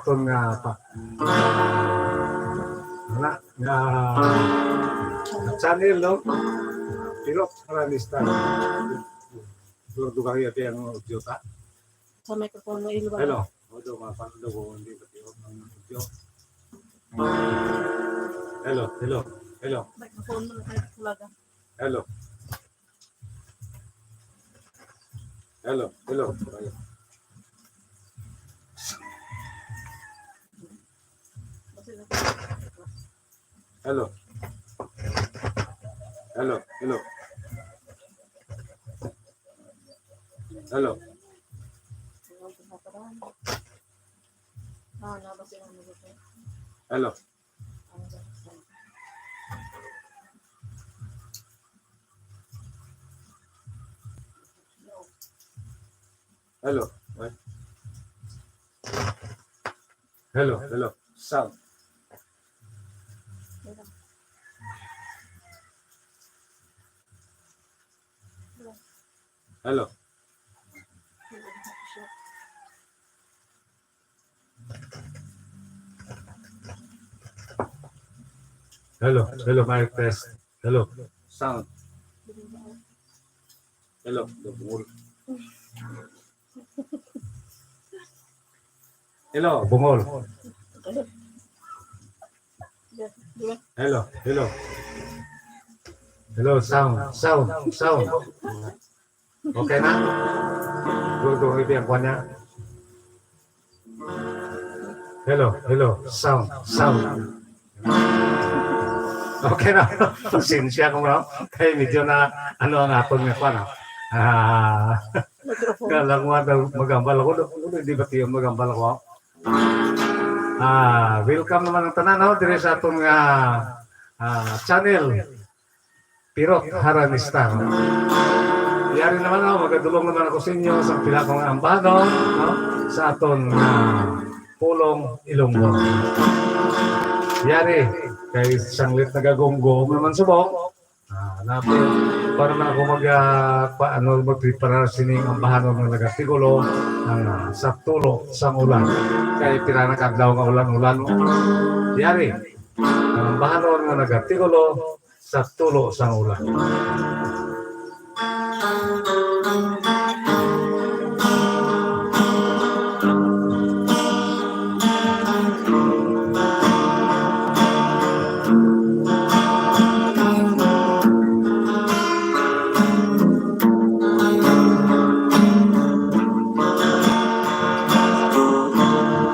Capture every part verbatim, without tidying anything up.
Kung nga pa. Wala. Nga, nga channel, no? Pero para ni Stan. Duro-duro kayo, ate, ang audio ta. Sa microphone mo, Ilwa. Hello. Hello, mga pando ko, hindi ko tiyo ng audio. Hello, hello, hello. Microphone mo na tayo, Kulaga. Hello. Hello, hello. Hello. Hello, hello. Hello. Hello. Hello. What? Hello, hello. Sound. Hello. Hello, hello, mic test. Hello. Sound. Hello, hello, bungol. Hello, bungol. Hello, hello. Hello, sound, sound, sound. Okay na? Duro-duro ang kuwan niya. Hello, hello. Sound, sound. Okay na. Pasensya ko, no? Kay medyo na, ano, ang akon nga kuwan, ah. Ah, kala ko nga daw magambal ako. Ano, hindi ba tiyo magambal ako? Ah, welcome naman ang tanan, no? Diri sa aton nga, ah, channel. Pirot Haranistan. Yari naman, no? Magadulong naman ako sa inyo sa pila kong ambanon, no? Sa aton nga pulong Ilonggo. Yari, kay sanglit nagagumgom naman subong. Ah, natin, para na ako mag, ah, pa, ano, magpreparar sining ambahanon nga nagatigulo ang, ah, sa tulo sang ulan. Kay pila na kadlaw nga ulan-ulan, no? Yari, ang ambahanon nga nagatigulo sa tulo sang ulan.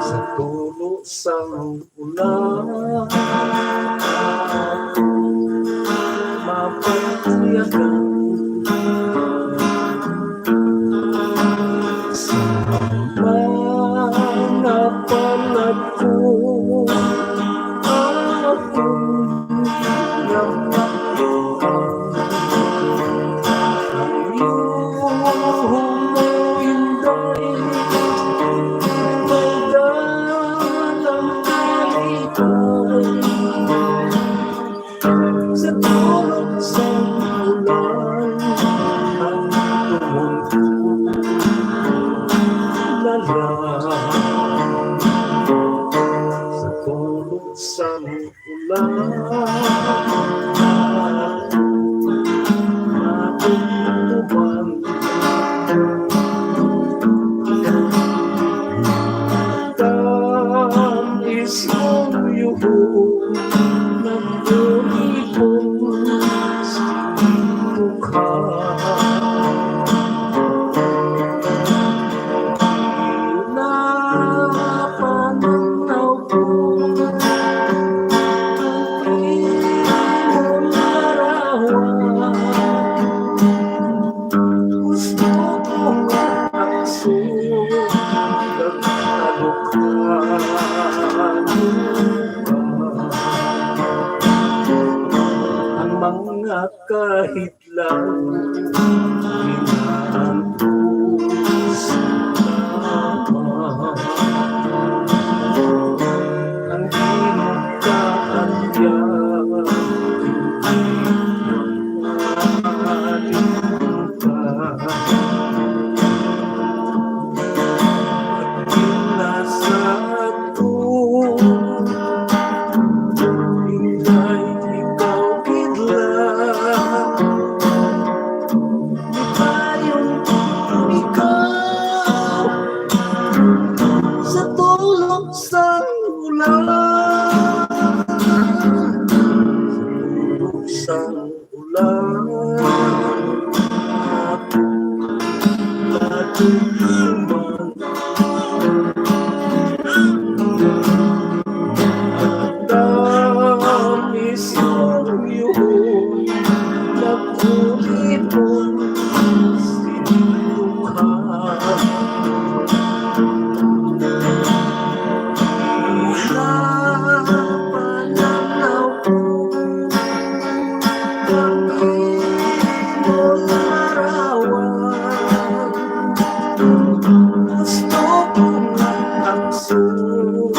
Sa tulo sang ulan, mapatiyagan sa mga palad ko, akon nga ang iyong humoy, Inday, may dalang kalipay. Sa tulog sa ulan, ang tumungtong na lang. Sa tulog sa ulan, matumtuman. Tamis mong yuhon, nagdulipon sa mukha. Napananaw ko ang imong larawan. Gusto ko nga ang sugat, talukhan ang mga kahit lang ginaantos lamang. Ang di magkaanyag, hindi makalimtan. At kinasat Sang ulan, natutuman. Tamis mo yun, nagkulit mo, sinuha. Sa pananaw ko, kami mo larawan. Gusto ko nga ang sulat.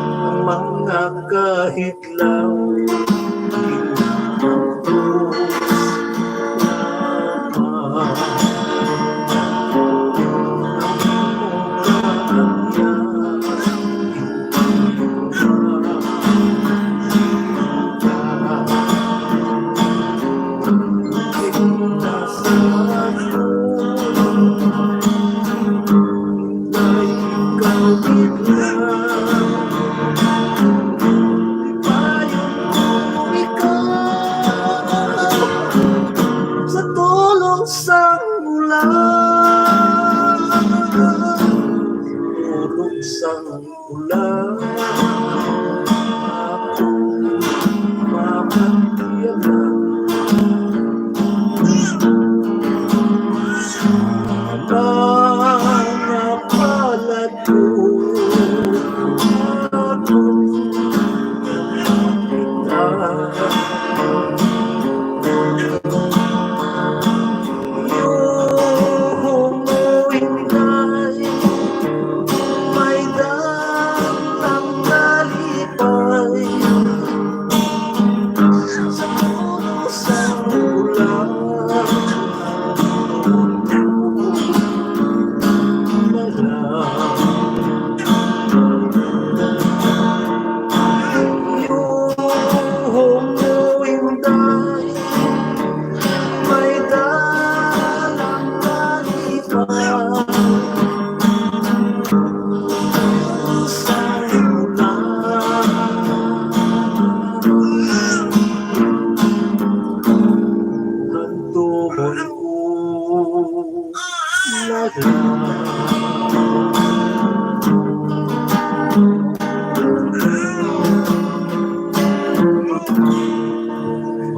Ang mga kahit Sa tulong sang ulan, tulong sang ulan, ako mapatiyagan. Sana nga palad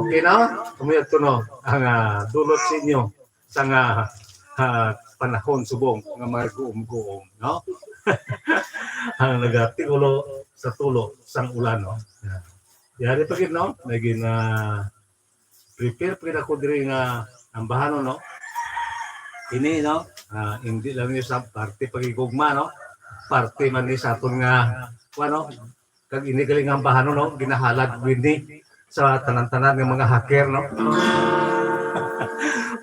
Okay na? Kami ato, no? Ang, ah, dulot sa inyo sa nga, ah, panahon subong nga mga guom-guom, no? Ang nagatigulo sa tulo sang ulan, no? Yari pa gid, no? May gina-, prepare pa gid ako diri nga ambahanon, no? Ini, no? Ah, hindi lang ni sa parte pagigugma, no? Parte man ni sa aton nga, ano, kag ini galing ambahanon, no? Ginahalad gid ni sa tanan-tanan nga mga hacker, no?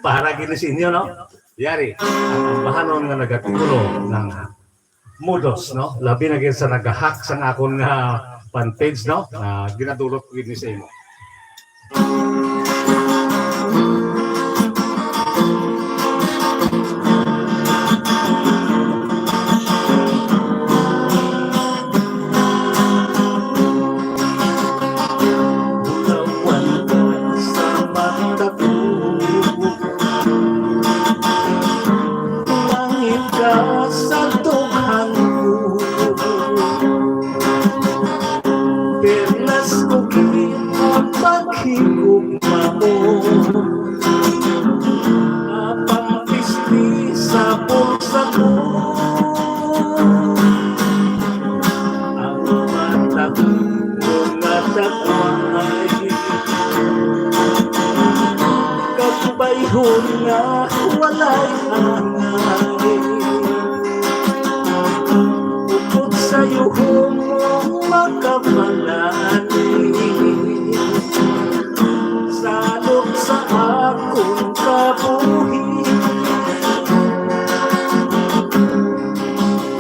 Para gid ni sa inyo, no? Yari, ang ambahanon nga nagatigulo ng mudos, no? Labi na gid sa nagahack sang akon nga fan page, no? Ah, ginadulot ko gid ni sa imo. Bulawan ka sa mata ko. Langit ka sa dughan ko. Perlas ko gid ang paghigugma mo. Apang pisti sa bulsa ko. Ang mata ko nga dagway, kabayhon nga walay angay. Upod sa yuhong mong makabalani, salog sa akong kabuhi.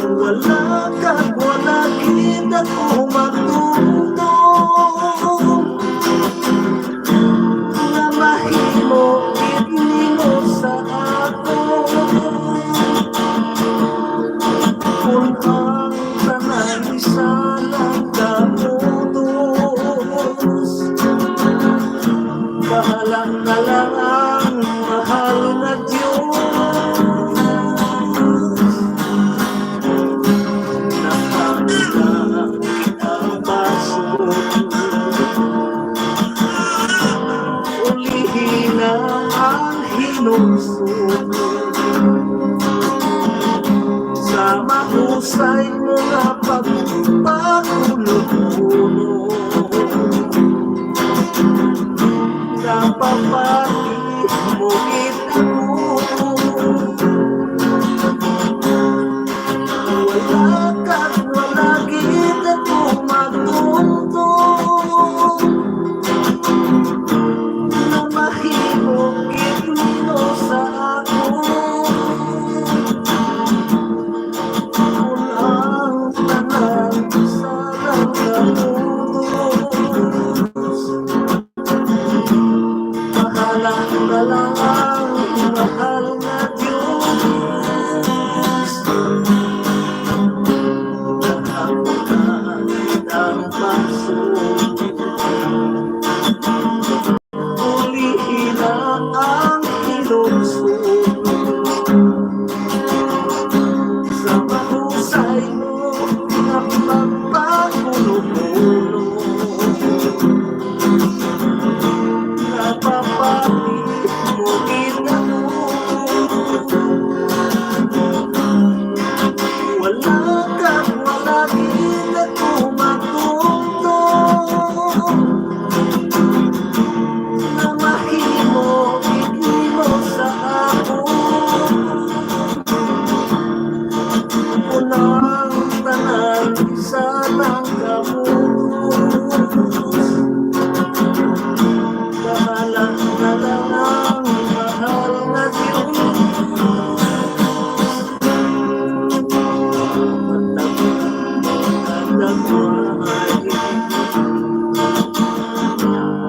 Wala kag wala gid ako matumdom nga mahimo gid nimo sa Sa mahusay mo nga pagpakuno-kuno, napapati mo gid ako. Wala ka, wala gid ako matumdom. Nga mahimo gid nimo sa ako. Kung ang tanan sa lang kabutos. Bahala na lang ang mahal nga Diyos. Ang pagsunod. Ulihi na ang hilomson sa mahusay mo nga pagpakuno-kuno. Napapati mo gid ako. Wala ka, wala gid ako matumdom. Nga mahimo gid nimo sa ako. Unang tanan sa lang kabutos. Bahala na lang ang mahal nga Diyos.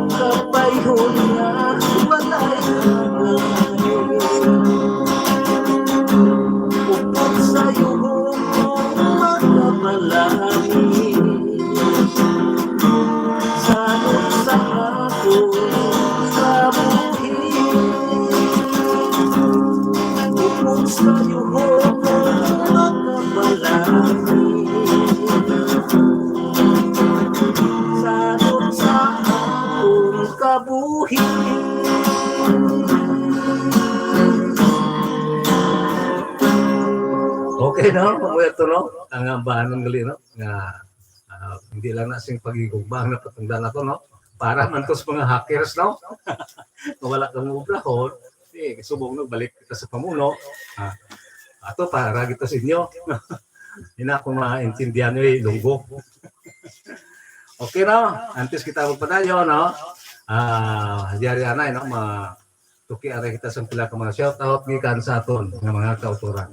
Kapayhon nga walay layo. Upod sa yuhong mong makabalangin. Sa sa akong kabuhi. Upod sa yuhong mong makabalangin. Sa sa akong kabuhi. Okay, no? Mabuhay to, no? Ang ambahan ng gali, no? Nga, ah, hindi lang na sing pagigugma ang napatungdan nato, no? Para man to sa mga hackers, no? Kung wala kang ubrahon, eh, subong, no? Balik kita sa pamuno. Ah, ato, para kita sa inyo. Ina, kung maintindihan nyo, eh, lunggo. Okay, no? Antes kita magpadayon, no? Ah, diyari anay, no? Ma-, tuki anay kita sa pila ka mga shout out gikan sa aton nga mga kautoran.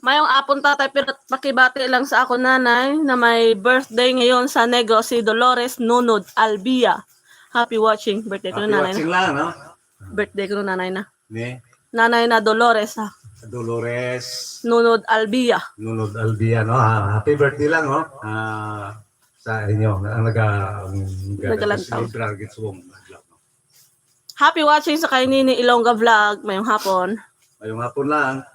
Mayong apon, tatay, pero pakibati lang sa ako nanay na may birthday ngayon sa Negros, si Dolores Nunod Albia. Happy watching. Birthday ko Happy nanay watching na. Lang, no? Birthday ko nanay na. Ni? Nanay na Dolores, ha? Dolores. Nunod Albia. Nunod Albia, no? Ha, happy birthday lang, no? Ah, sa inyo, ang naga-, ang Nagalantaw. Celebrar gid subong adlaw, no? Happy watching sa kay Nini Ilongga Vlog. Mayong hapon. Mayong hapon lang.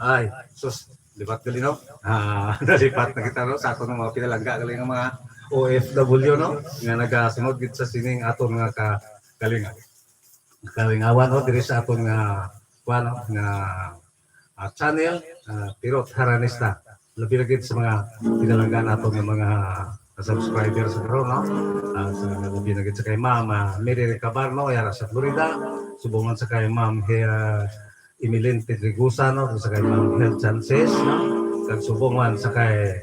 Ay, sus, lipat gali, no? Ah, nalipat na kita, no? Sa aton mga pinalangga gali nga mga O F W, no? Nga nagasunod gid sa sining aton nga ka-, kalinga-, kalingawan, no? Diri sa aton nga, kuwan, no? Nga, ah, channel, ah, Pirot Haranista. Labi na gid sa mga pinalangga nato nga mga subscribers sa karon, no? Ah, sa labi na gid sa kay Ma'am, ah, Mary Recabar, no? Yara sa Florida. Subong man sa kay Ma'am He-, ah, Emeline Pedregosa, no? Sa kay Ma'am Hel Chances, no? Kag subong man sa kay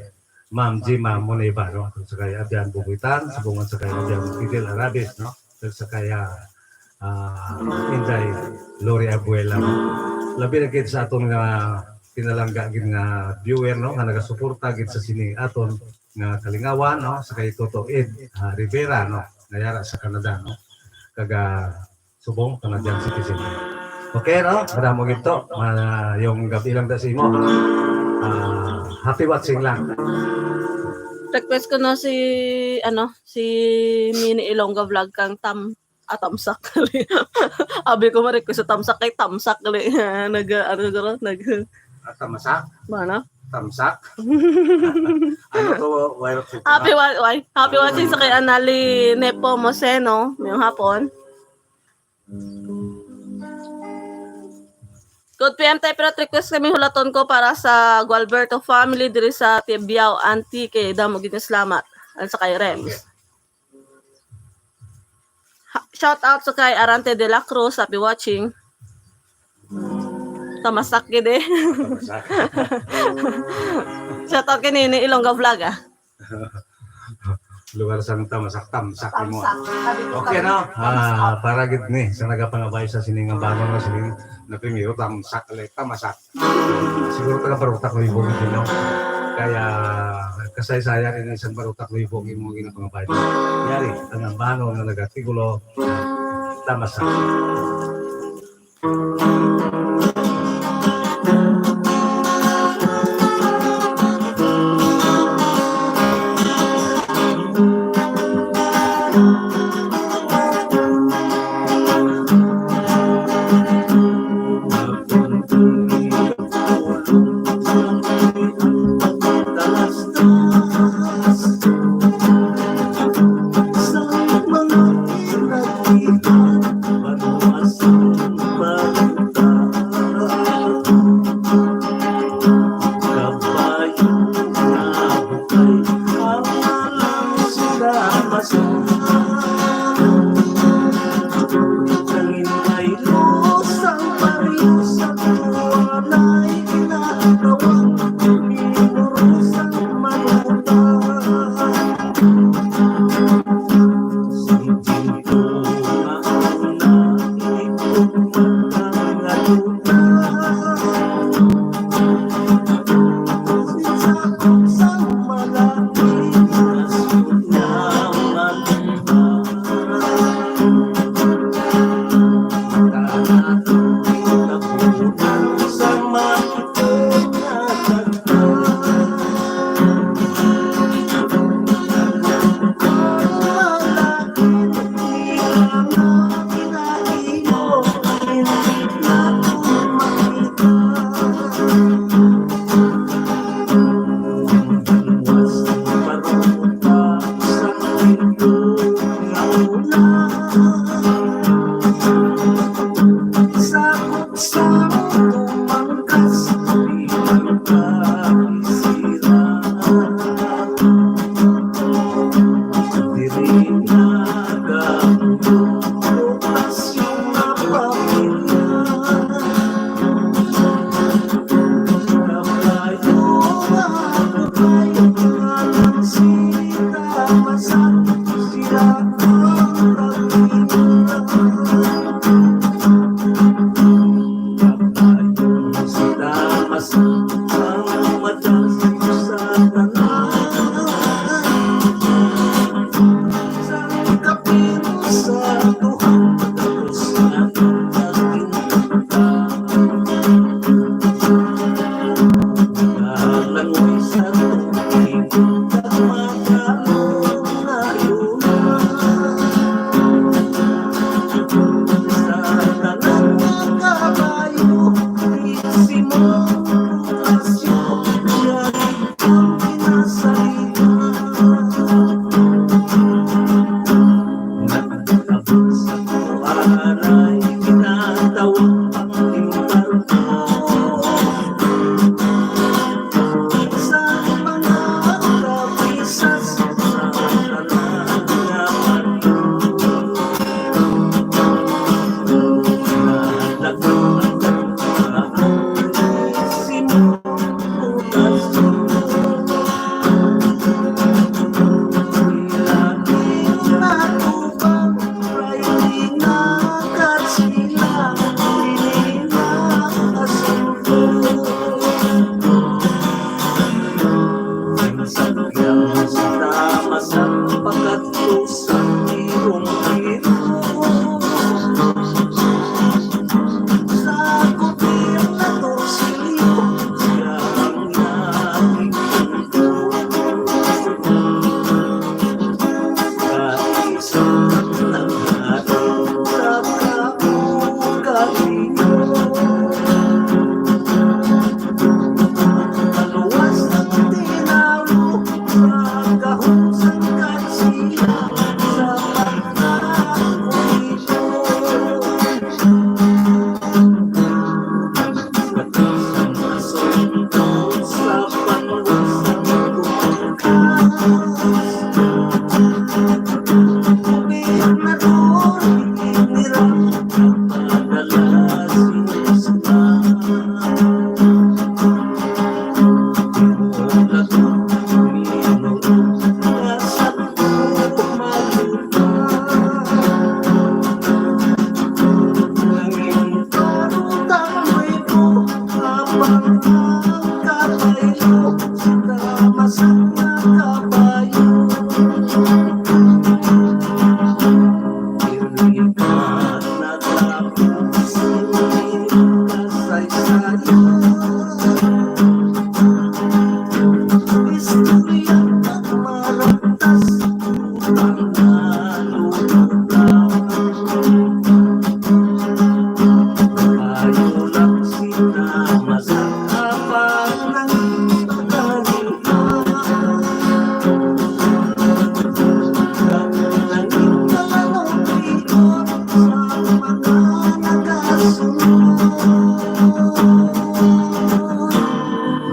Ma'am Jima Moneva, no? Sa kay Abian Bubuitan, subong man sa kay Abian Fidel Arabes, no? Kag sa kay, ah, ah, Inday Lori Abuela, no? Labi na gid sa aton nga pinalangga gid nga viewer, no? Nga nagasuporta gid sa sini aton nga kalingawan, no? Sa kay Toto Ed, ah, Rivera, no? Nga yara sa Canada, no? Kag, ah, subong Canadian citizen. Okay, no? Madamo gid to. Ma-, yung gabi lang da sa imo. Ah, happy watching lang. Request ko na si, ano, si Mini Ilongga Vlog kang Tam-, ah, Tamsak. Abi ko ma-request sa Tamsak kay Tamsak gali. Nag, ano, siguro, nag- Ah, Tamasak? Ba, ano? Tamsak. Ano to? Wild food Happy na? Wa-, why? Happy watching sa kay Anali Nepo Moseno. Mayong hapon. Good P M tayo, pero request kami hulaton ko para sa Gualberto family diri sa Tibiao, Antique. Damo gid nga salamat. Ang sa kay Rems. Ha-, shout out sa kay Arante de la Cruz, happy watching. Tamasak gid eh. Tamasak. Shout out kini ni Ilongga Vlog, ah. Lugar sang tamasak, tamsak mo. Tamsak. Sabi ko, okay, tamsak. No? Ah, para gid ni sa nagapangabay sa sining ambanon nga sining na primero, tamsak, le, tamasak. Siguro taga Barutak Luibog din, no? Kaya kasaysayan ini sa Barutak Luibog yung mga ginapangabay. Yari, ang ambanon nga nagatigulo, tamasak.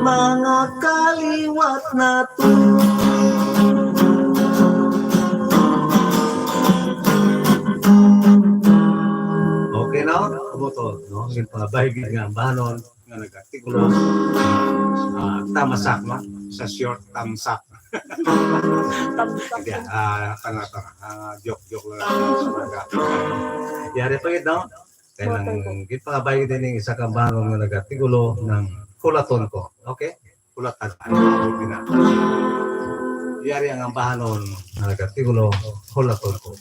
Mga kaliwat nato. Okay, no? Amo to, no? Ginpangabay gid nga ambahanon nga nag-artikulo. Ah, tamasak, no? Sa short, tamsak. Tamsak. Hindi, ah, ano to, ah, joke, joke lang sa mga. Yari pa gid, no? Kaya nang ginpangabay din yung isa ka ambahanon nga nag-artikulo ng Hulaton Ko. Okay? Hulatan. Ano ang ginagawa? Yari ang ambahanon nga nag-artikulo, Hulaton Ko.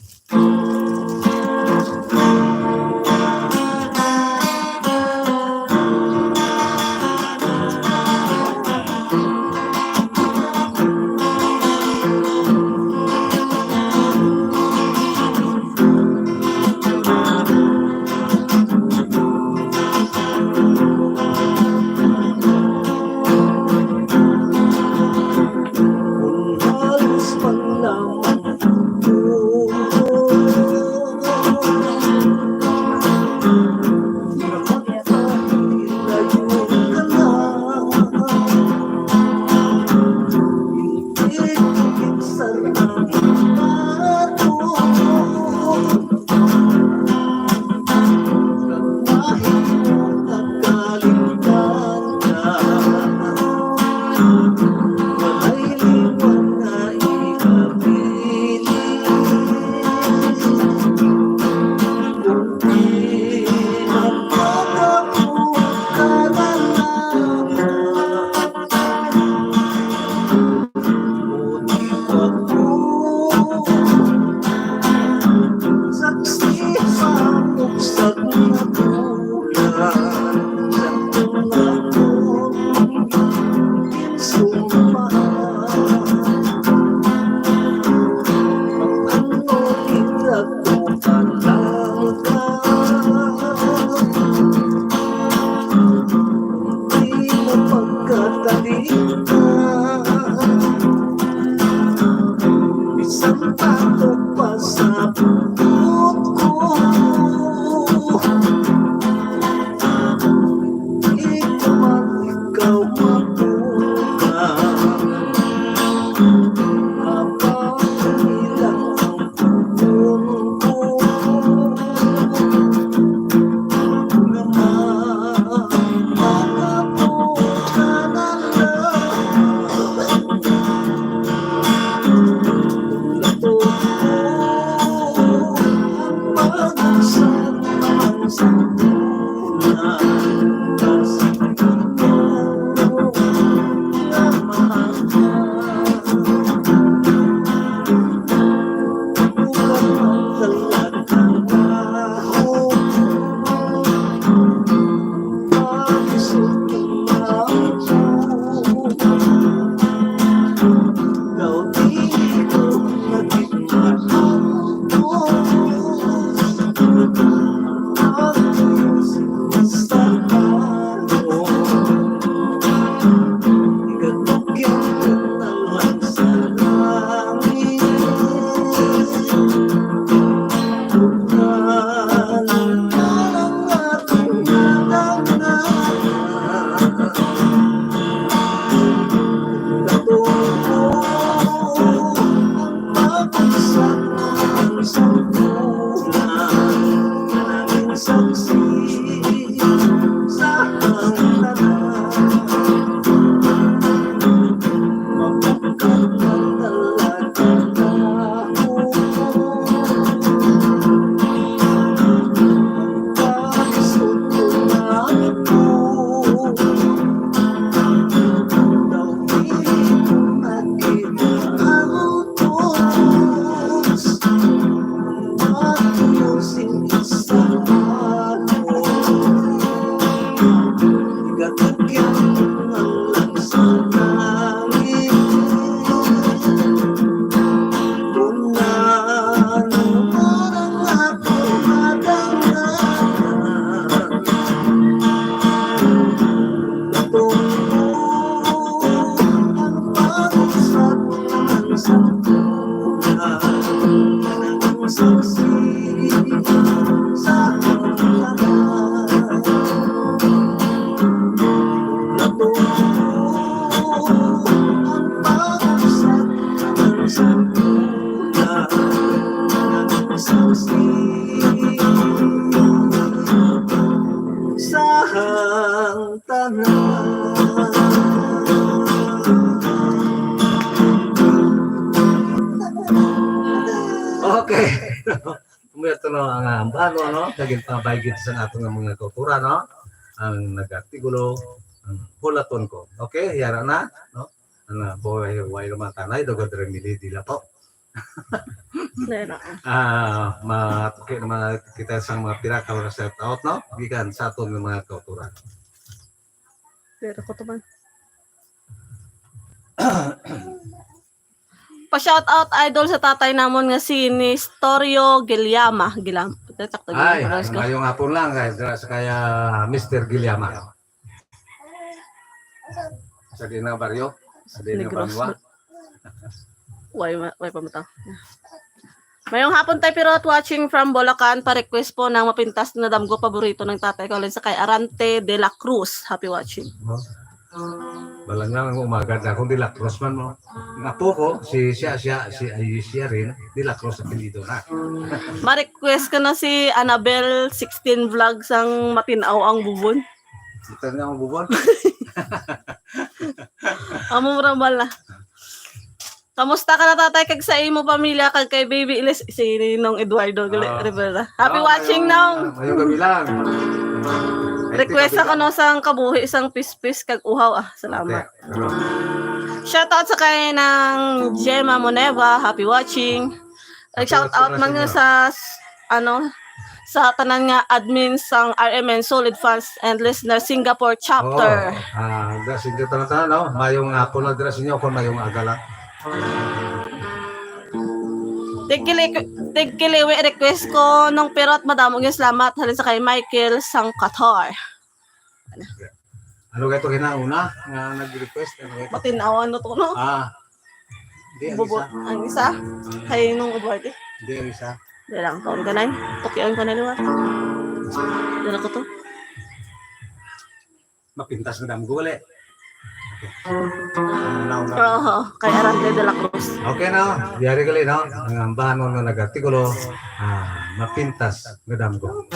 Di mo pagkatalian, bisan pa ko pa sa buot ko. Di ko man ikaw mabuka. Habang ilang Sing isa, igatagyan ang langsa langit. Kung ano ang ako madangganan, ito ang pag-usap ng sangkulan. Saksi sa tanan. Natutuo ang pag-usap ng sangkulan. Saksi sa tanan. Okay. Kumuya to, no, ang, ah, ambano, no? Kag ginpabay gid sa aton nga mga kauturan, no? Ang nag-artikulo, ang hulaton ko. Okay, yara na, no? Ang, ah, buhay, buhay naman tanay, dugod rin nili, dila po. Dahil na. Ah, ma-, okay naman kita sa mga pira ka mga shout out, no? Gikan sa aton nga mga kauturan. Pero ko to man. Pa-shout out, idol, sa tatay namon nga si Nestorio Guillama. Sakto gyud Ay, ang pronouns ko. Mayong hapon lang, guys, sa kaya Mister Guillama. Sa di na baryo, sa di na Negros. Banwa. Way ma-, way pa mata. Mayong hapon, Tay Pirot, watching from Bulacan. Pa-request po ng Mapintas na Damgo, paborito ng tatay ko, sa kay Arante de la Cruz. Happy watching. Balang lang ang umaga na kung De La Cruz man mo. Ang apo ko, si siya, siya, si, ay, siya rin, De La Cruz ang apelyido na. Ma-request ko na si Annabel sixteen Vlogs ang Matinaw ang Bubon. Ito na ang bubon. Amo ra bala. Kamusta ka na, tatay, kag sa imo pamilya, kag kay Baby Ilis, si Nong Eduardo gali, Ah. Rivera. Happy Ah, watching, mayong, Nong. Ah, mayong gabi lang. Request ako, no, sang kabuhi, sang pispis, kag uhaw. Ah, salamat. Okay. Ano? Shoutout sa kay nang Gemma Moneva. Happy watching. Happy Nag-shout out watching man sa nga inyo. Sa s-, ano, sa tanan nga admin sang R M N Solid Fans and Listeners Singapore Chapter. Oh, ah, da, sige, tanan-tanan, no? Mayong hapon na dira sa inyo, kung mayong aga lang. Tigkili-, tigkiliwi request ko, Nong Pirot, madamo nga salamat. Halin sa kay Michael sang Qatar. Ano kaya ito kinahuna nga nag-request? Ano kaya ito? Matinawan na to, no? Ah. Di, ang Bubo-, isa. Ang isa? Kay Nong Eduardo. Di, ang isa. Di lang, kaon ka na eh. Okay, ang ka na liwat. Dala ko to. Mapintas na damgo, wala eh. Ano na, ano na? Pero, oh, kay Arante de la Cruz. Okay na, yari gali, no? Ang ambahanon nga nag-artikulo, ah, mapintas. Madam ko.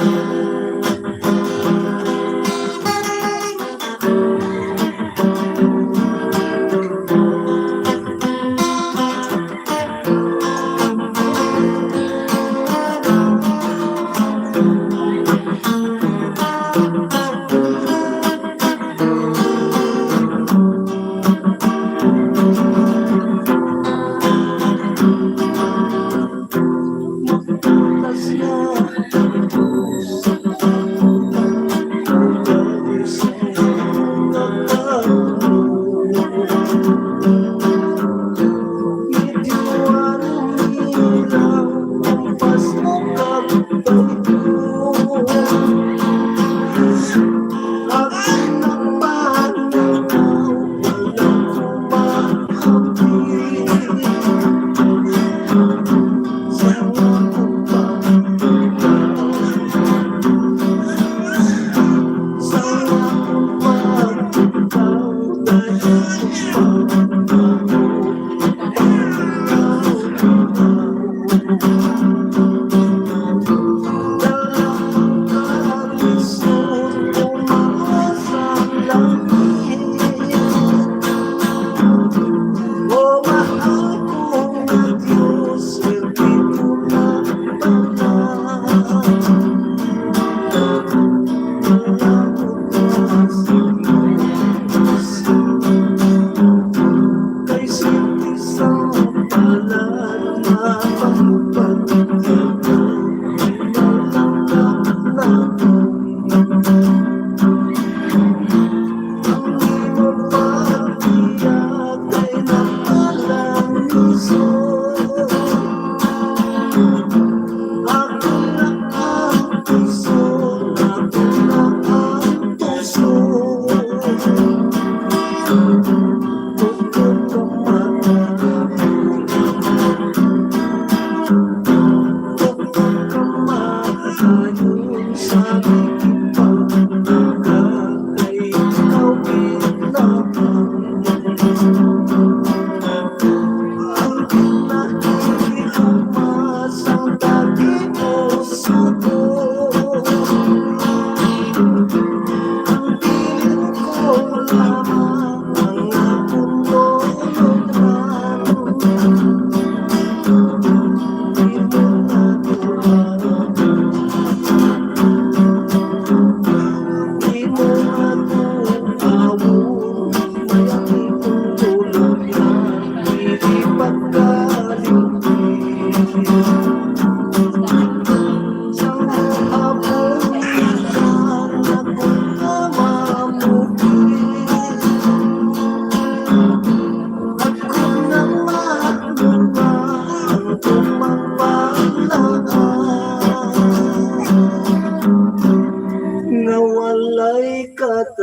Pusa.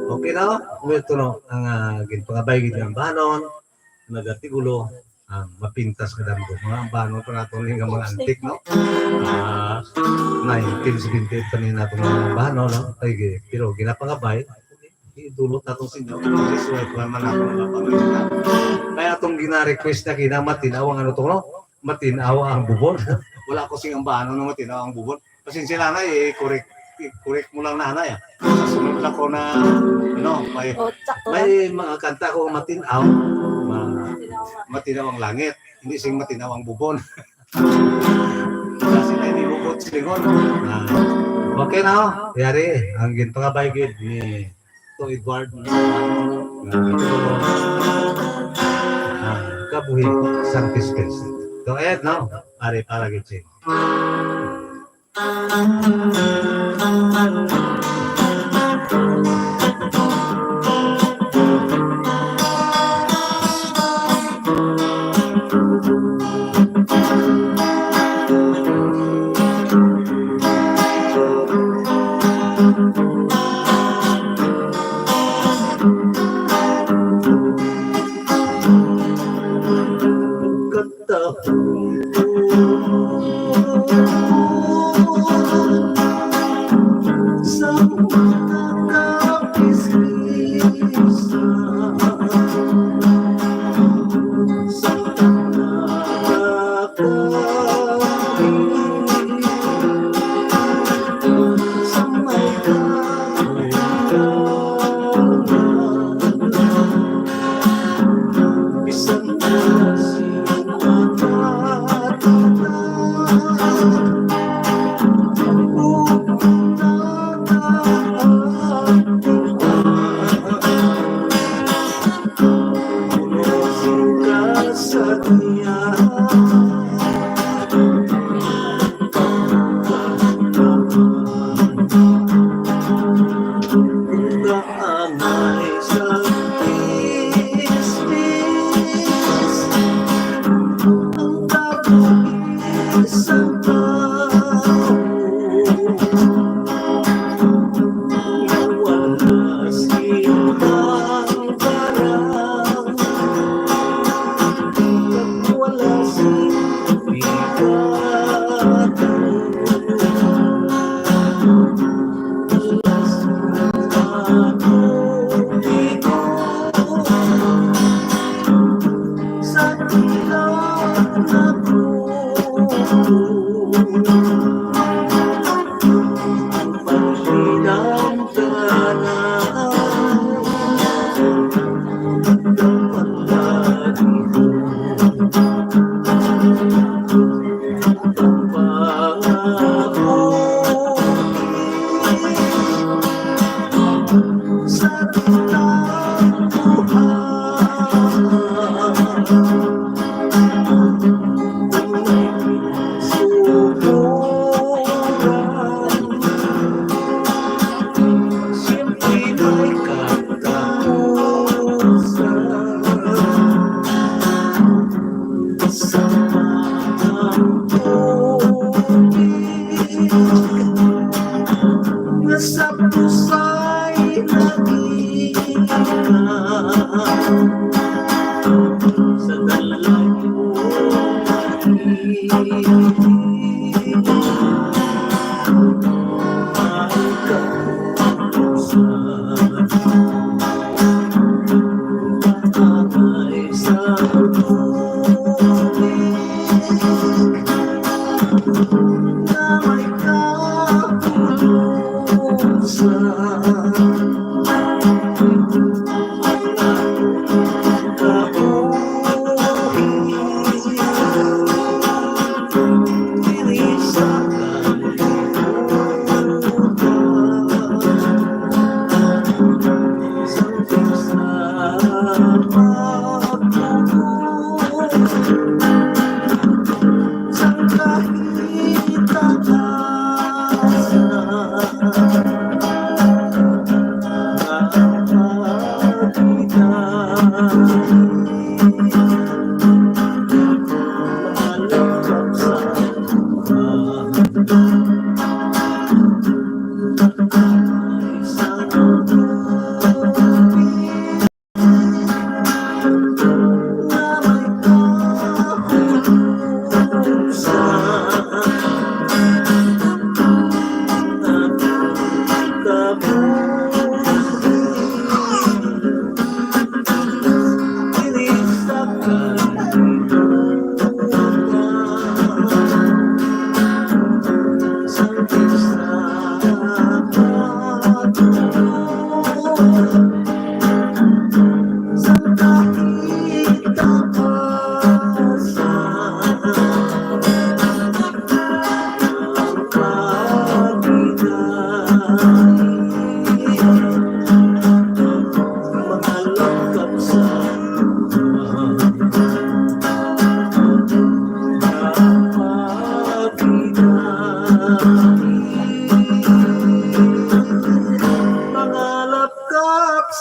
Okay na? Ito no, ang, ah, ginpangabay gid nga ambahanon, nagatigulo, ah, mapintas ka damgo. Mga ambahanon pa nato ni nga mga antik, no? Ah, nineteen seventy-eight pa ni nato nga ambahanon, no? Ay, gi-, pero ginapangabay, idulot nato sa inyo. This way, kung man nato nga pamilya. Kaya atong gina-request na kina matinaw ang ano to, no? Matinaw ang bubon. Wala ko sing ambahanon nga matinaw ang bubon. Pasensya lang na, i-correct, i-correct mo lang na, anay, ah. Sa sunod na ko na, ano, may, Oh, sakto lang. May mga kanta ko matinaw, ma-, matinaw ang langit, hindi sing matinaw ang bubon. Kasi na ini bubon silingon. Ah, okay na, oh. Yari, ang ginpangabay gid ni to Edward, ah, ah, kabuhi, Sancti Spes. So, ayan, no? Ari, para gid siya.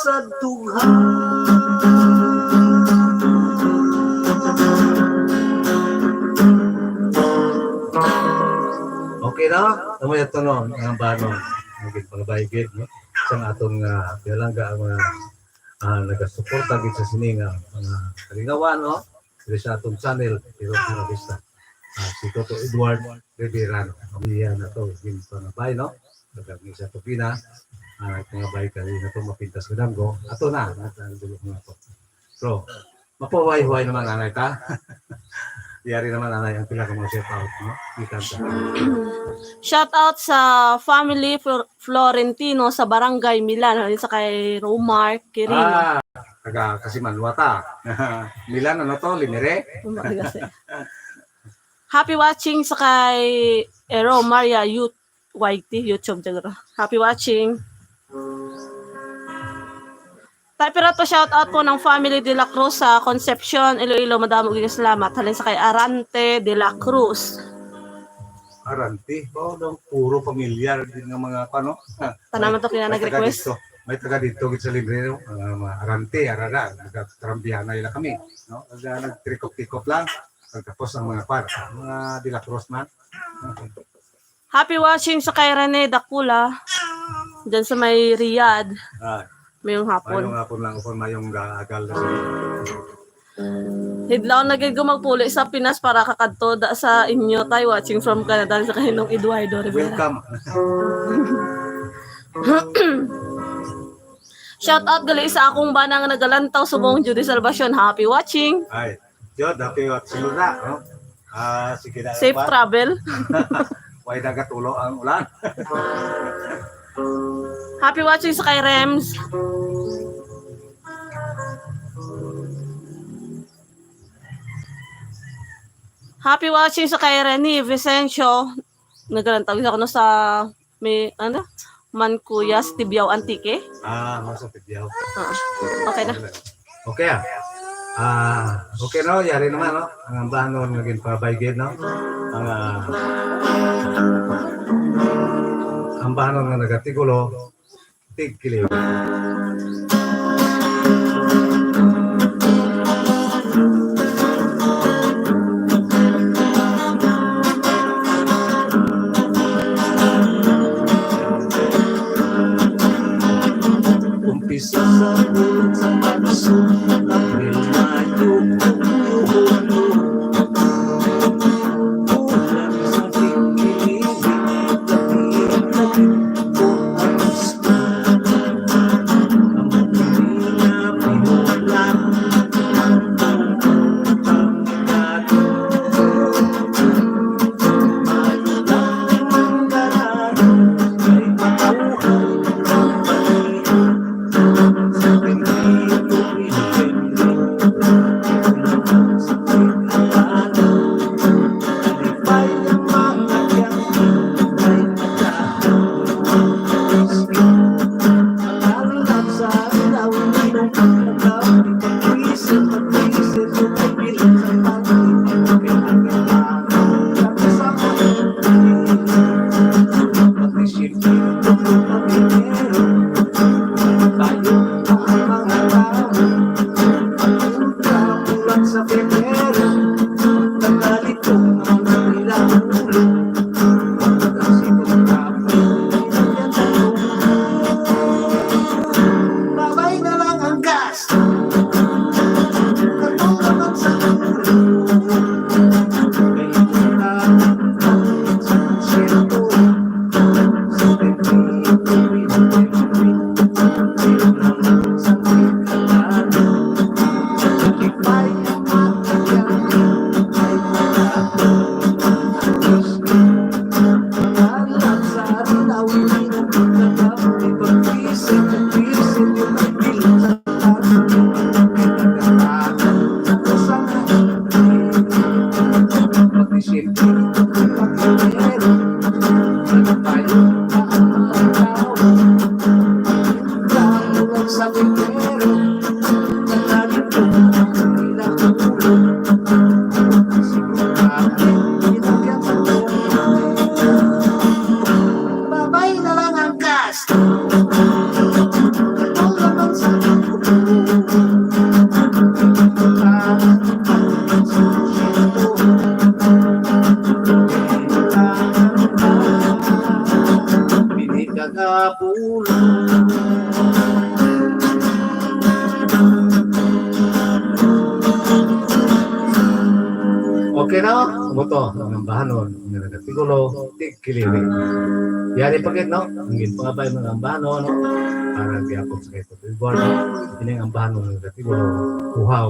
Okay na? Tama yung tanong, ang banon. Ang gid, mga baygid, no? Sa aton nga, pinalangga ang mga, ah, nagasuporta gid sa sini nga mga kalingawan, no? Diri sa atong channel, pero sa vista. Ah, si Toto Edward Rivera, no? Pamilya na to, yung pangabay, no? Pagkag ni sa Tupina, ah, pangabay ka rin na to, mapintas ka damgo. Ato na, nagdulog na to. So, mapahuway-huway naman, anay ta. Yari naman, anay, ang pila ka mga shout out, no? Gikan sa Shout out sa family Flor-, Florentino sa Barangay Milan, halin sa kay Romar Quirino. Ah, taga Kasimanwa ta. Milan, ano to? Limere? Uma-, kasi. Happy watching sa kay Ero Maria Youth Y T YouTube channel. Happy watching. Tayo pira to, shout out po ng family De La Cruz sa Concepcion, Iloilo. Madamo gid salamat. Halin sa kay Arante De La Cruz. Arante, ba daw puro pamilyar din nga mga, ano? Tanaman to kina nag-request. May taga dito, may taga dito gid sa Limre, no? Mga, mga Arante, arara, nagkarambihan na ila kami, no? Nag-, nagtrikop-tikop lang. Pagkapos ang mga par, mga De La Cruz man. Happy watching sa kay Rene Dakula. Diyan sa may Riyadh. Ah, Mayong hapon. Mayong hapon lang, upon mayong ga-, agal na sila. Hidlaw na gid ko magpuli sa Pinas para kakadto da sa inyo, tay. Watching from Canada, sa kay Nong Eduardo Rivera. Welcome. Shout out gali sa akong bana nga nagalantaw subong, Judy Salvacion. Happy watching. Ay, Jod, happy watching na, no? Ah, sige na, Safe pa. Travel. Way nagatulo ang ulan. Happy watching sa kay Rems. Happy watching sa kay Rene Vicencio. Nagalantaw ako, no, sa may, ano? Mancuyas, Tibiao, Antique. Ah, mo sa Tibiao. Ah, okay na. Okay, ah. Ah, okay, no? Yari naman, no? Ang ambahanon nga ginpabaygid, no? Ang, ah, ambahanon nga nagatigulo, tigkiliw. Umpisa sa bulan sa Marso, Abril, Mayo, Hunyo, Hulyo. Bulan sa tigkiliw, labi-labi. Sa primero, nagkalitong ang kanilang ulo. Babay na lang ang gas. Katong naman sa ulo. Kay kita ang siyento. Sa primero, Babay na lang ang gas. Katong naman sa Okay, no? Amo to ang ambahanon nga nagatigulo, tigkiliwi. Yari pa gid, no? Ang ginpangabay mga ambahanon, no? Para gyapon sa kay Tubig Buwan, no? Ini ang ambahanon nga nagatigulo, uhaw.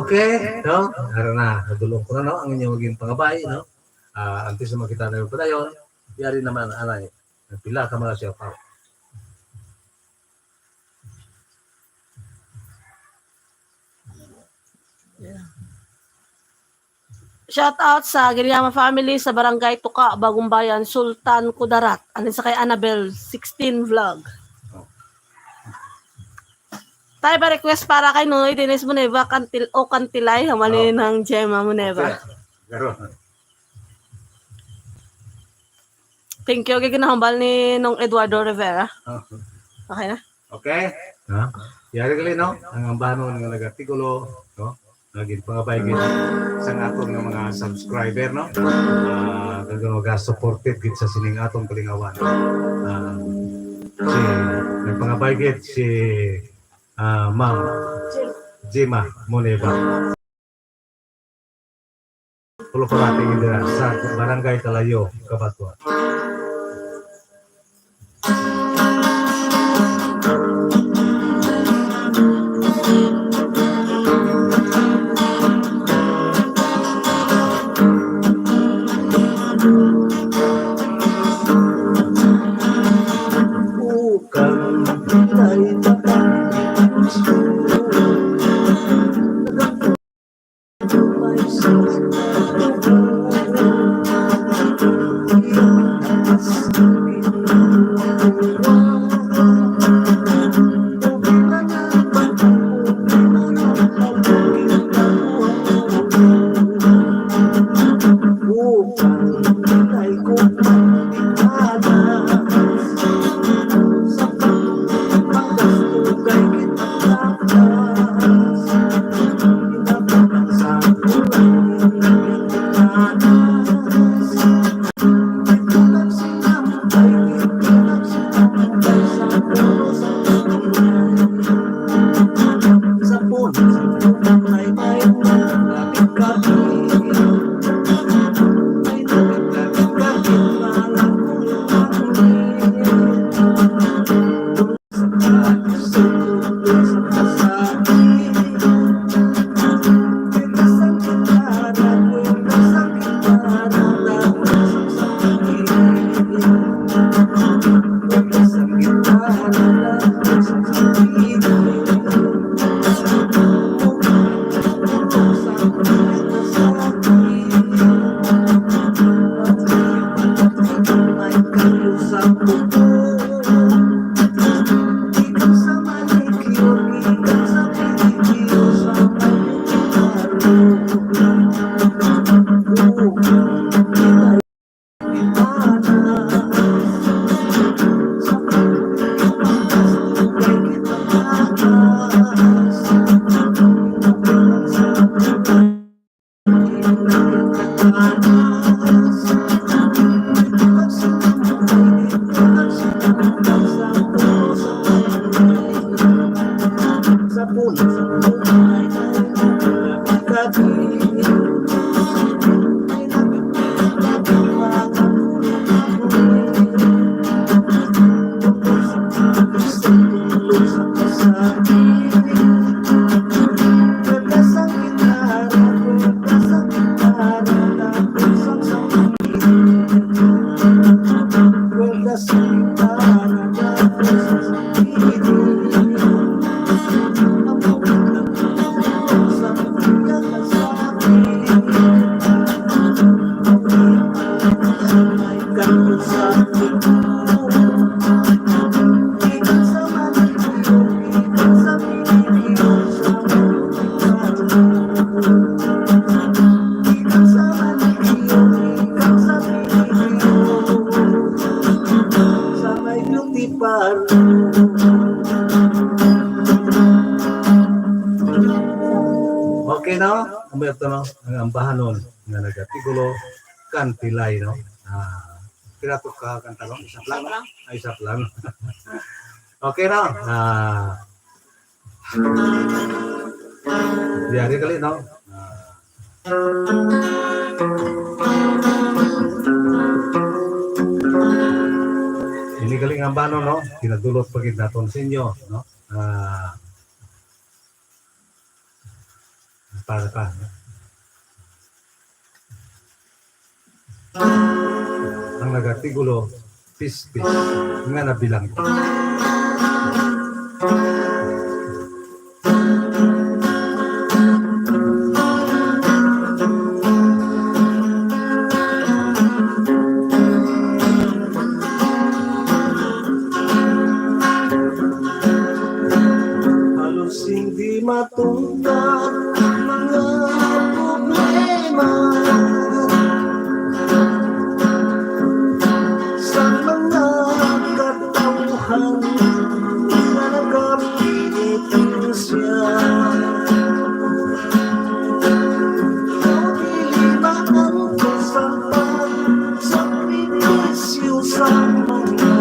Okay, no? Ara na, nadulong ko na, no? Ang inyong maging pangabay, no? Ah, antes na makita na yung padayon, yari naman, anay, pila ka mga shout out. Yeah. Shout out sa Giriyama family sa Barangay Tuka, Bagumbayan, Sultan Kudarat. Alin sa kay Annabel sixteen Vlog. Tayo ba request para kay Nonoy Dennis Muneva, Kantil-, o Kantilay, hamali Oh. ng Gemma Muneva. Okay. Pero, Thank you. Kay ginahambal ni Nong Eduardo Rivera. Oh. Okay na? Okay? Ha? Yari gali, no? Ang ambanon nga nagatigulo, no? Nga ginpangabay gid sa aton nga mga subscriber, no? Ah, nga naga-supported gid sa sining atong kalingawan. Ah, si, nagpangabay gid si, ah, Ma'am Jima Moneva. Pulupulati gid dira sa Barangay Kalayo, Kabatua. Ukang Okay, no? Ang bayot to, no? Ang ambahanon nga nagatigulo, Kantilay, no? Ah, pila to ka kanta, no? Isa pa lang? Isa pa lang. Ay, isa pa lang. Okay, no? Ah, yari gali, no? Ah, ini gali nga ambahanon, no? Ginadulot pa gid naton sa inyo, no? Ah, para pa, no? Ang nagatigulo, pispis nga nabilanggo. Halos hindi matungkad ang mga problema sa mga katawhan nga nagapinitensya. Problema ang kasampan sa prinisyo sa mga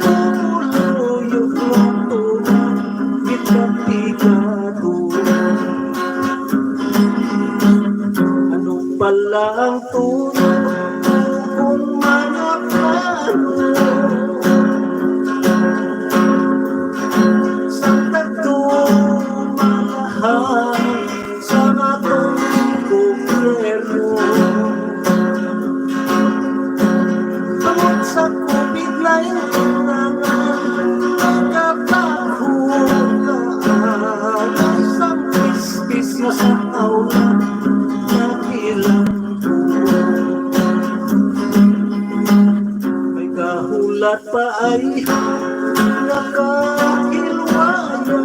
pumuluyo nga tulad kita pigado. Ano pala ang tuyo kung mga plano sa tagtuma lahat sa atong gobyerno? Tungod sa COVID nineteen nga nagapahulga ang isang pispis nga sa aula nga ilang buwan. May kahulat pa ay nakahilwaya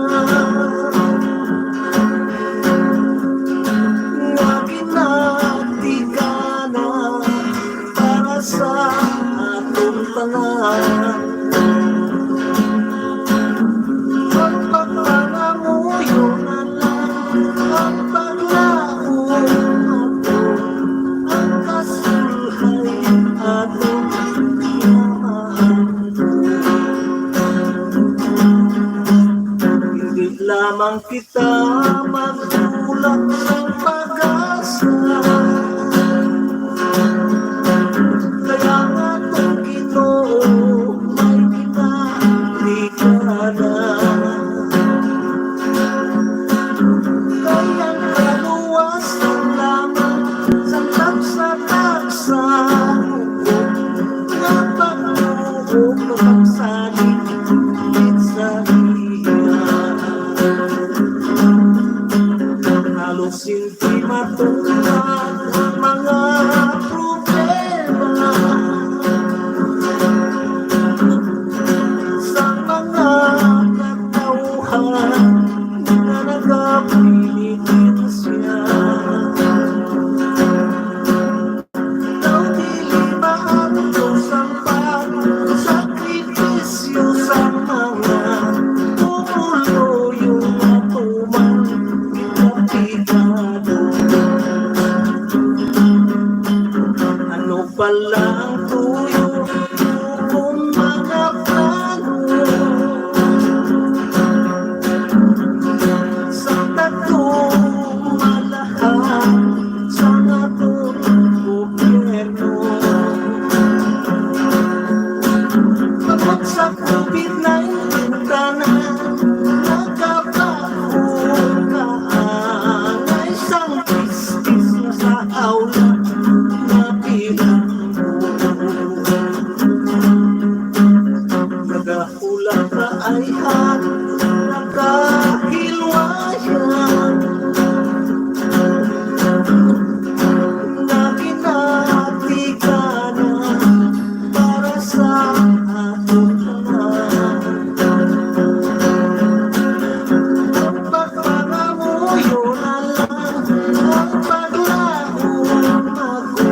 nga ginatiganan Ang pagpangamuyo na lang, ang paglaom ako, ang kasulhay aton nga maangkon. Hindi lamang kita magtulak sang pag-asa. Kaya nga, ang Ginoo may ginahigala. Kay ang kaluwasan lamang sang tagsa-tagsa, nga pagtuo, pagsalig sa iya. Halos hindi matuman ang mga problema sa mga katawhan nga nagapenitensya. Daw dili maangkon sang pagsakripisyo sa mga pumuluyo nga tuman kita pigado. Ano pala ang tuyo kung mga plano sa tatlong malahan sa aton gobyerno? Tungod sa COVID nineteen, tanan nagabag-o, kaangay sang business nga sa aula nabilanggo. Nagahulak ka ayhan, nakahilwayan, nga ginatikanan para sa aton tanan. Ang pagpangamuyo na lang, ang paglaom ako,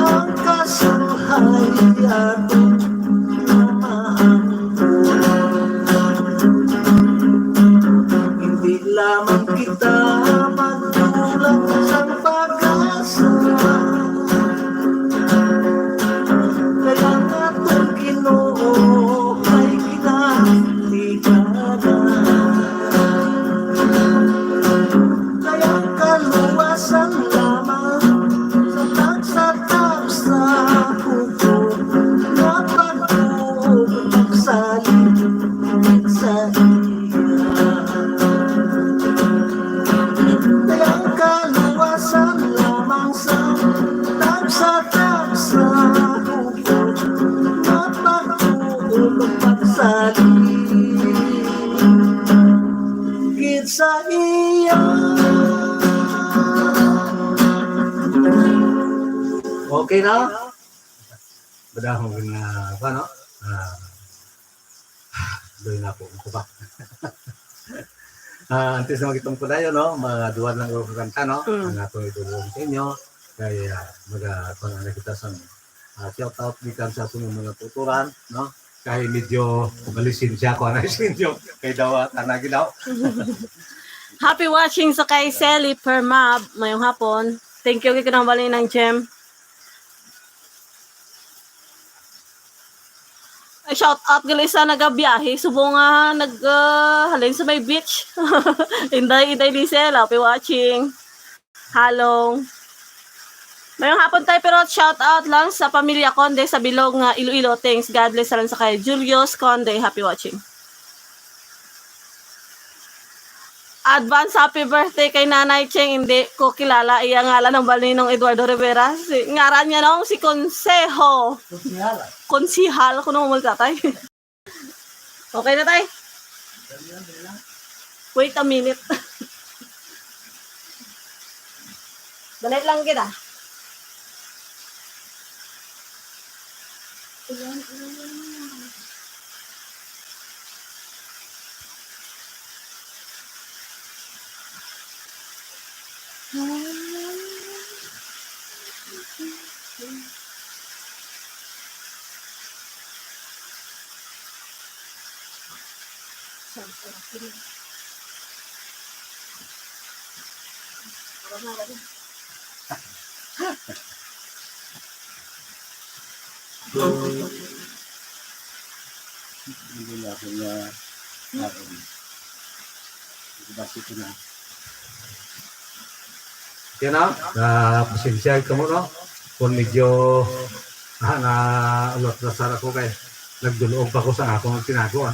ang kasulhay aton nga maangkon. Hindi lamang kita magtulak sang pag-asa, kay ang aton Ginoo may ginahigala. Kay ang kaluwasan lamang sa tagsa-tagsa, hugot nga pagtuo, pagsalig sa iya. Kay ang kaluwasan lamang sa tagsa-tagsa, hugot nga pagtuo, pagsalig gid sa iya. Okay na? Madahon na ba, no? Ah, doy na po, ako ba? Ah, antes na magitong po tayo, no? Mga duwa lang ko kanta, no? Mm. Ang atong idulong sa inyo. Kay, ah, maga-, kung ano kita sa, ah, shout out gikan sa atong mga tuturan, no? Kay medyo malisensya ko na sa inyo. Kay daw, ah, tanagi daw. Happy watching sa kay Sally Permab. Mayong hapon. Thank you, kay kanang bali ng Gem. Ay, shout out gali sa nagabiyahe, subong nga nag, ah, halin sa may beach. Inday, Inday Diesel, happy watching. Halong. Mayong hapon tayo, pero shout out lang sa pamilya Conde sa Bilog nga Iloilo. Thanks. God bless sa lang sa kay Julius Conde. Happy watching. Advance happy birthday kay Nanay Cheng. Hindi ko kilala iya ngalan, ang bali ni Nong Eduardo Rivera. Si, ngaran niya, Nong, si Konseho. Konsihal. Konsihal, kuno mo, tatay. Okay na, tay. Wait a minute. Dalit lang kita. Hindi na ako na, ah, basi ko na. Yan na, ah, pasensya ka mo, no? Kung medyo, ah, na ulot na sara ko kay nagdulog pa ko sa akong tinago, ah.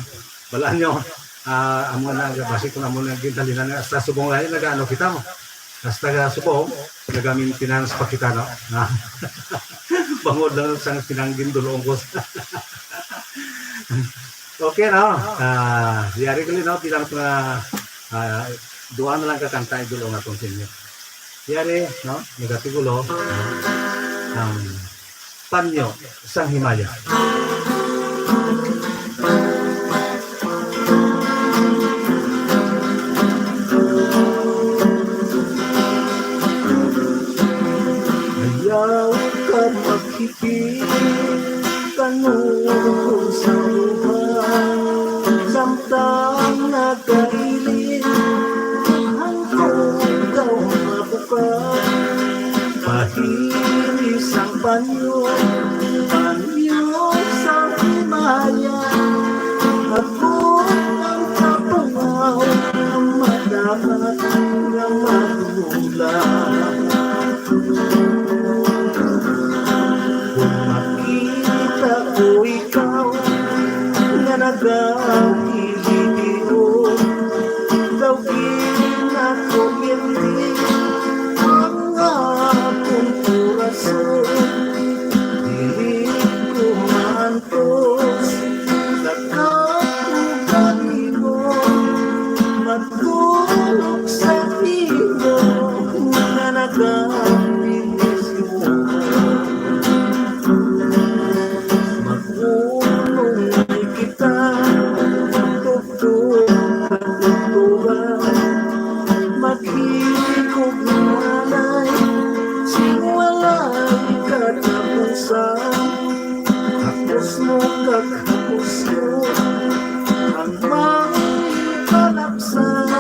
Balaan nyo, ah, amo na, basi ko na mo na gintalinan na sa subong lain, nag-ano kita, no? Hasta ka subong, nag-maintenance pa kita, no? Ah. Bangod lang sa pinanggin dulong ko. Okay, no? Ah, yari ko, no? Bilang mga, ah, duha na lang ka kanta, idol, ang atong sa inyo. Yari, no? Nagatigulo, ang panyo sang himaya. Ayaw ka maghipit, tanong sa luha, samtang nagailin, hangtod daw mabuka. Pahilis ang panyo, panyo sa himaya. Ako ang kapungaw nga madamat nga madula. Kung makita ko ikaw nga nagahilibion, daw ginakuryente ang akong korason. Dili ko maantos sa kaugali mo, matulog sa imo nga nagapindisyon. Mag-unong kita, tugtog, tugtugan, maghikog nga alay, sing walay katapusan. Hapos mo kag hapos ko, ang mga kalapsan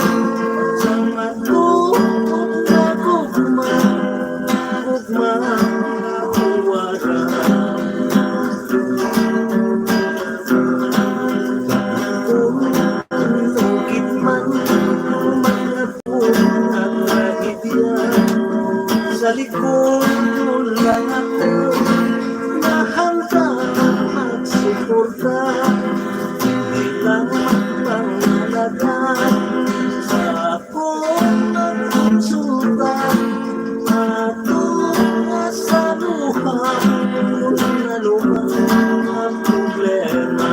sa matuod nga gugma, gugma nga huwara. Kung tungkit man, mga Ang trahedya sa likod mo lang ako, nahandang magsuporta. Hindi lang pangalaga sa akong magkonsulta. Ato nga sa luha, kung ano man ang problema.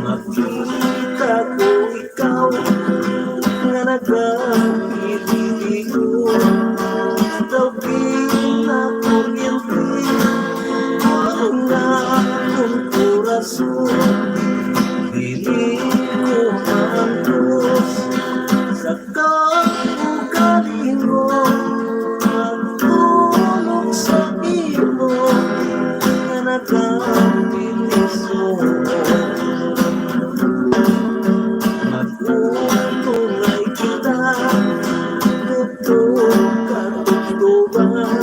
Makita ko ikaw nga nagahiligo, daw ginakuryente ang akong korason. Dili ko maantos sa kaugalingon, magtulog sa imo nga nagapindisyon. Magtutulay kita, tugtog ka tugtugan,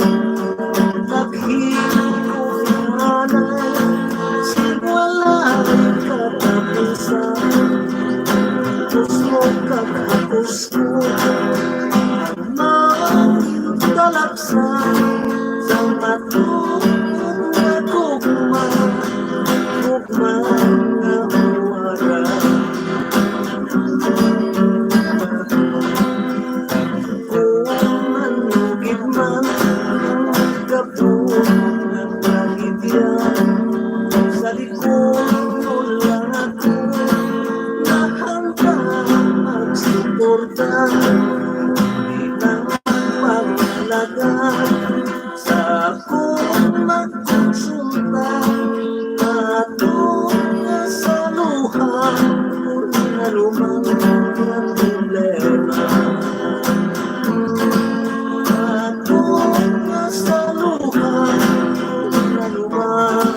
naghikog anay, sing walay katapusan. Kusog kag kusog ang mga kalapsan, sa matuod nga gugma, gugma nga huwara. Kung ano gid man ang gabos nga trahedya, sa likod mo lang ako, nahandang magsuporta. Di na magpangalaga sa akong magkonsulta. Ato nga sa luha, kung ano man ang problema. Ato nga sa luha, kung ano man.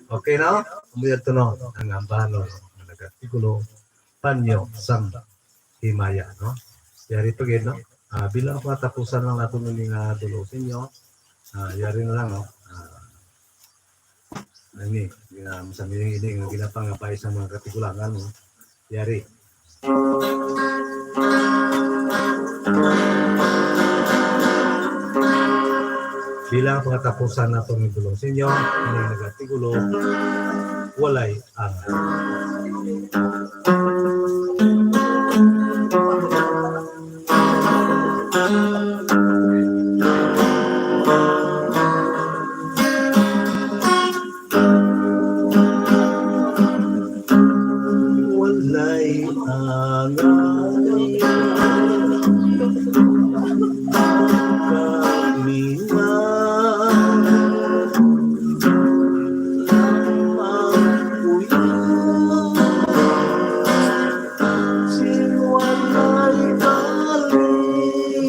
Okay, no? Amo yadto, no? Ang ambahan, no? Ang nag-artikulo, panyo sang himaya, no? Yari pa gid, no? Ah, bilang katapusan lang nato ini nga dulo sa inyo. Ah, yari na lang, no? Ah, ini, ah, sa ini, ini nga ginapangabay sa mga katigulangan, no? Yari. Bilang pangatapusan nato nga dulo sa inyo, ini nga artikulo, walay angat. Walay angat kami nga magpuyo. Sin walay balik,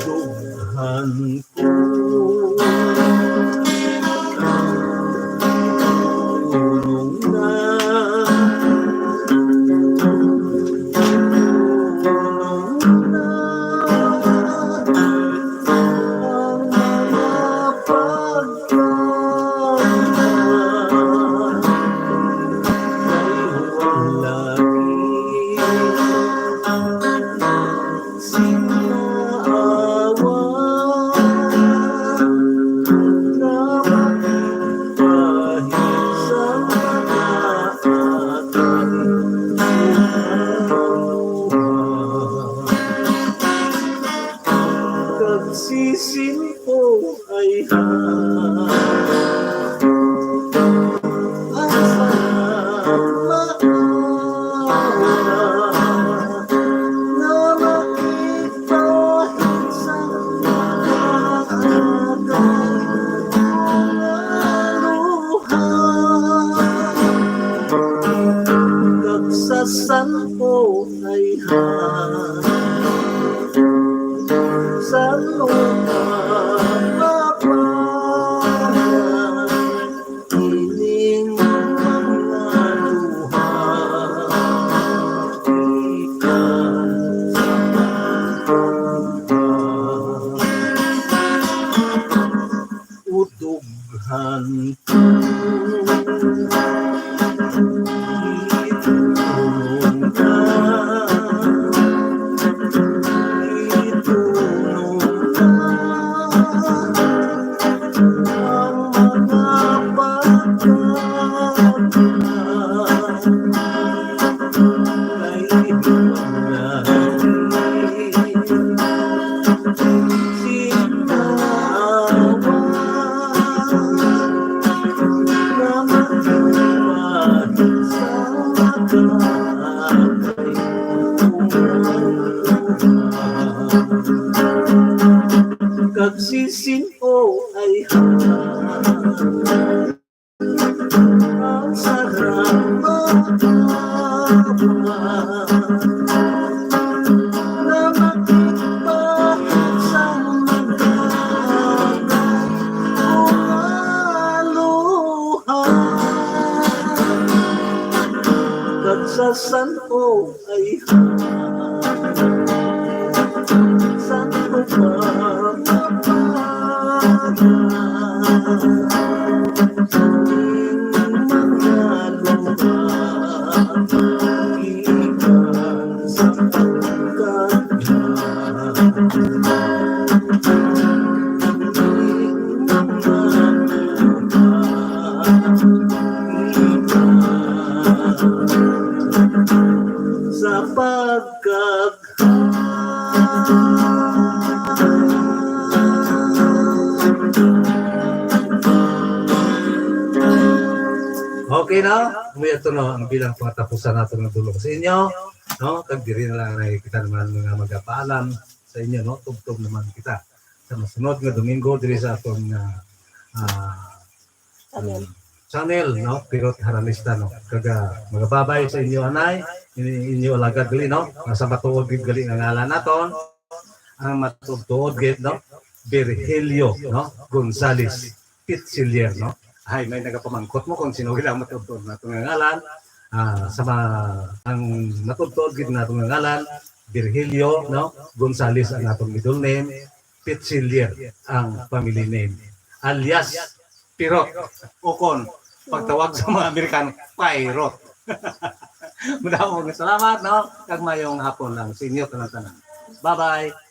Udughan ko. Tulong na. Tulong na. Ang mga pagkaon ay wala. Sinaawa na magpahid sa mga atay. Kag sisin ko ay ha. Ang sarap maawa na makita sa mga agay nga luha. Kag sa san ko ay ha. Sa lupa, Papa, ining mga luha ikan sa pagkaon. Udughan ko. Itulong ka, itulong ka. Ang mga pagkaon ay iwalay. Sinaawa na magpahid sa mga agay. Kag sisin ko ay ha. Ang sarap maawa na makita sa mga luha. Kag sa san ko ay ha. San ko pa mapana ang mga luha ikan sa pagkagna. Sa pagkag Okay. no? May ito, no, ang bilang pangatapusan nato nga dulong sa inyo, no? Kag diri na lang ay kita naman nga magapaalam sa inyo, no? Tubtob naman kita sa masunod nga Domingo diri sa aton nga, ah, Channel. Channel, no? Pirot Haranista, no? Kag, ah, magababay sa inyo, anay, in-, inyo alagad gali, no? Nga sa matuod gid gali nga ngalan naton, ang matuod-tuod gid, no? Virgilio, no? Gonzales Pichillier, no? Ay, may nagapamangkot mo kung sino gid ang matuod-tuod nato nga ngalan. Ah, sa ma-, ang matuod-tuod gid nato nga ngalan, Virgilio, no? Gonzales ang atong middle name, Pichillier ang family name, alias Pirot. O kon pagtawag sa mga Amerikano, Pirot. Madamo nga salamat, no? Kag mayong hapon lang sa inyo tanan-tanan. Bye-bye.